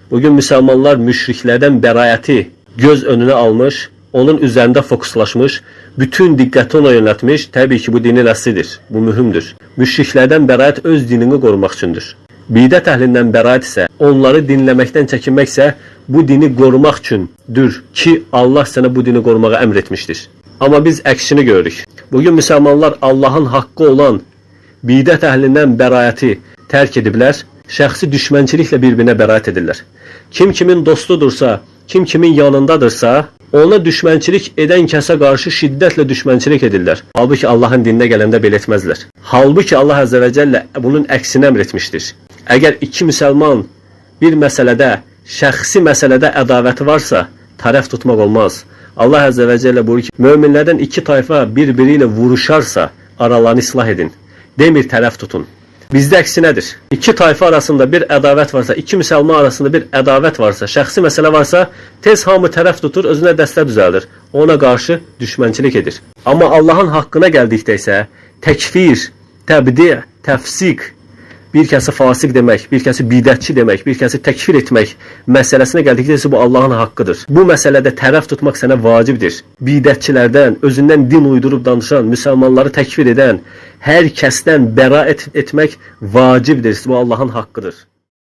Bugün müsəlmanlar müşriklərdən bəraəti göz önünə almış, onun üzərində fokuslaşmış, bütün diqqəti ona yönəltmiş. Təbii ki, bu dinin əslidir. Bu mühümdür. Müşriklərdən bəraət öz dinini qorumaq üçündür. Bidət əhlindən bəraət isə, onları dinləməkdən çəkinmək isə bu dini qorumaq üçündür ki, Allah sənə bu dini qorumağa əmr etmişdir. Amma biz əksini görürük. Bugün müsəlmanlar Allahın haqqı olan bidət əhlindən bəraəti tərk ediblər, şəxsi düşmənçiliklə bir-birinə bəraət edirlər. Kim kimin dostudursa, kim kimin yanındadırsa, ona düşmənçilik edən kəsə qarşı şiddətlə düşmənçilik edirlər. Halbuki Allahın dininə gələndə belə etməzlər. Halbuki Allah Əzzə və Cəllə bunun əksini əmr etmişdir. Əgər iki müsəlman bir məsələdə, şəxsi məsələdə ədavəti varsa, tərəf tutmaq olmaz. Allah Əzzə və Cəllə buyurur ki, möminlərdən iki tayfa bir-biri ilə vuruşarsa, aralarını islah edin. Demir tərəf tutun. Bizdə əksinədir. İki tayfa arasında bir ədavət varsa, iki müsəlman arasında bir ədavət varsa, şəxsi məsələ varsa, tez hamı tərəf tutur, özünə dəstə düzəldir. Ona qarşı düşmənçilik edir. Amma Allahın haqqına gəldikdə isə təkfir, təbdi, təfsiq, bir kəsi fasıq demək, bir kəsi bidətçi demək, bir kəsi təkfir etmək məsələsinə gəldikdə isə bu Allahın haqqıdır. Bu məsələdə tərəf tutmaq sənə vacibdir. Bidətçilərdən, özündən din uydurub danışan, müsəlmanları təkfir edən hər kəsdən bəraət etmək vacibdir. Bu Allahın haqqıdır.